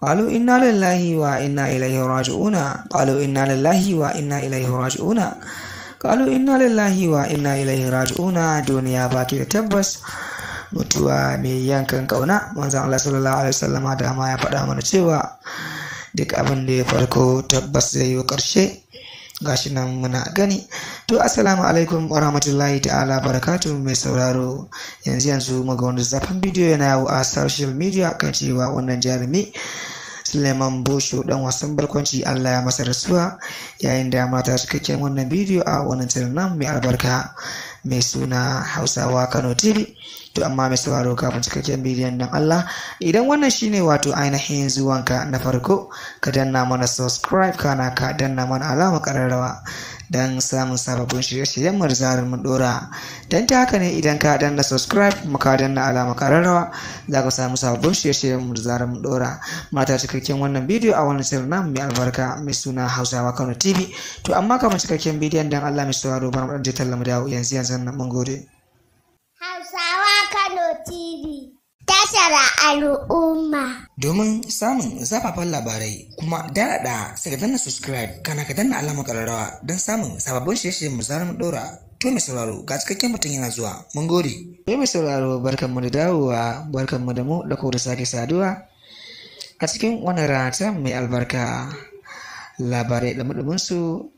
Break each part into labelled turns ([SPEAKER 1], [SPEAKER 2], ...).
[SPEAKER 1] Qalu inna lillahi wa inna ilaihi raji'una. Qalu inna lillahi wa inna ilaihi raji'una. Qalu inna lillahi wa inna ilaihi raji'una. Duniya baki da tabbas, mutuwa mai yankan kauna. Manzon Allah sallallahu alaihi wasallama da ma ya faɗa mana cewa duk abin da ya farko tabbas zai yi ƙarshe. Gashi nan muna gani. To assalamu alaikum wa rahmatullahi ta'ala barakatuhu mai sauraro. Yanzu muga wani zafin bidiyo yana yawo a social media kan cewa wannan jarumi Suleiman Bosho dan wasan barkwanci Allah ya masa rasuwa, yayin da mata cikakken wannan bidiyo a wannan channel nan mai albarka mai suna Hausawa Kano TV. To amma mai sauraro, kafin cikakken bidiyon nan, Allah idan wannan shine wato ainihin zuwanka na farko, ka danna mana subscribe, kana ka danna mana alama kararrawa don samun sababbin shirye-shiryen mu da zarar mun dora. Don ta haka ne idan ka danna subscribe kuma ka danna alama kararrawa, za ka samu sababbin shirye-shiryen mu da zarar mun dora. Mata cikakken wannan bidiyo a wannan channel namu mai albarka mai suna Hausawa Kano TV. To amma kafin cikakken bidiyon, dan Allah mai sauraro, bari mu dan je talla mu dawo yanzu yanzu nan. Mun gode.
[SPEAKER 2] Hausawa Kano TV, tashar al'umma.
[SPEAKER 1] Domin samun zafafan labarai kuma daɗaɗa, sai ka danna subscribe, kana ka danna alamar ƙararrawa don samun sababbin shirye-shiryen mu zarar mun ɗora. To mai sauraro, ga cikakken mutum yana zuwa. Mun gode. To mai sauraro, barkanmu da dawowa, barkanmu da mu da ko da sake saduwa a cikin wannan rana ta mai albarka. Labarai da su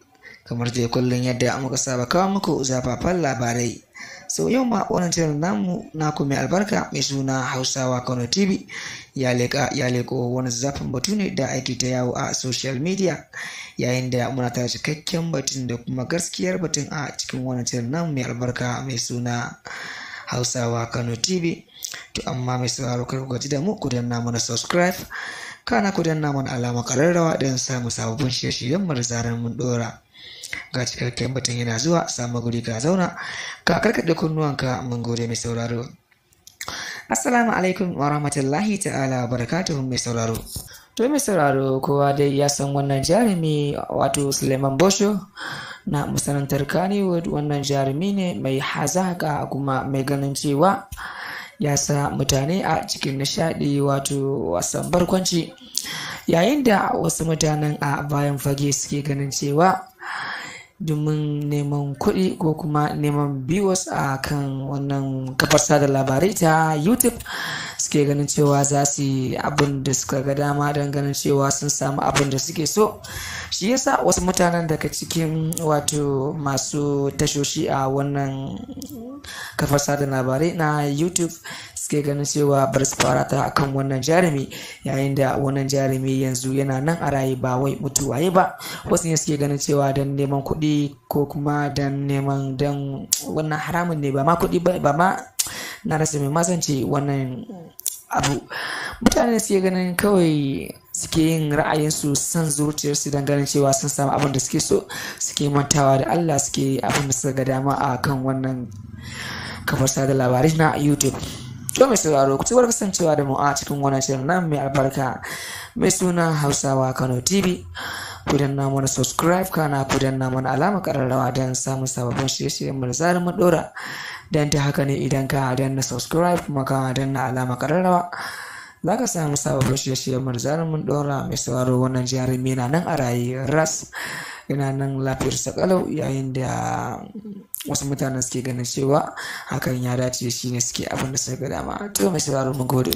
[SPEAKER 1] kamar dai kullum yadda muka saba kawo muku zafafan labarai. So yau ma wannan channel namu naku mai albarka mai suna Hausawa Kano TV ya leƙa ya leƙo wani zafin batu ne da ake ta yawo a social media, yayin da muna ta cikakken batun da kuma gaskiyar batun a cikin wannan channel namu mai albarka mai suna Hausawa Kano TV. To amma mai sauraro, kar ku gaji da mu, ku danna mana subscribe, kana ku danna mana alama ƙararrawa don samun sababbin shirye-shiryen mu da zarar mun ɗora. Ga cikakken batun yana zuwa, samu guri ka zauna ka karkaɗe kunnuwanka. Mun gode mai sauraro. Assalamu alaikum wa rahmatullahi ta'ala wa barakatuhu mai sauraro. To mai sauraro, kowa dai ya san wannan jarumi, wato Suleiman Bosho na masana'antar Kannywood. Wannan jarumi ne mai hazaka kuma mai ganin cewa ya sa mutane a cikin nishaɗi, wato wasan barkwanci, yayin da wasu mutanen a bayan fage suke ganin cewa domin neman kuɗi ko kuma neman viewers a kan wannan kafar sada labarai ta YouTube, suke ganin cewa za su yi abin da suka ga dama don ganin cewa sun samu abin da suke so. Shi yasa wasu mutanen daga cikin wato masu tashoshi a wannan kafar sada labarai na YouTube suke ganin cewa bar su fara ta akan wannan jarumi, yayin da wannan jarumi yanzu yana nan a raye, ba wai mutuwa ba. Wasu ne suke ganin cewa don neman kuɗi ko kuma don neman, don wannan haramun ne, ba ma kuɗi ba, ba ma na rasa mai mazance wannan abu. Mutane suke ganin kawai suke yin ra'ayinsu, son zuciyarsu, don ganin cewa sun samu abin da suke so, suke mantawa da Allah, suke abin da suka ga dama a kan wannan kafar sada labarai na YouTube. To mai sauraro, ku ci kasancewa da mu a cikin wannan shirin nan mai albarka mai suna Hausawa Kano TV. Ku danna mana subscribe, kana ku danna mana alama kararrawa don samun sababbin shirye-shiryen mu da zarar mun dora. Don ta haka ne idan ka danna subscribe kuma ka danna alama kararrawa, za ka samu sababbin shirye-shiryen mu da zarar mun dora. Mai sauraro, wannan jarumi na nan a raye ras, yana nan lafiyarsa kalau, yayin da wasu mutanen suke ganin cewa hakan ya dace, shine suke abin da suka ga dama. To mai sauraro, mun gode.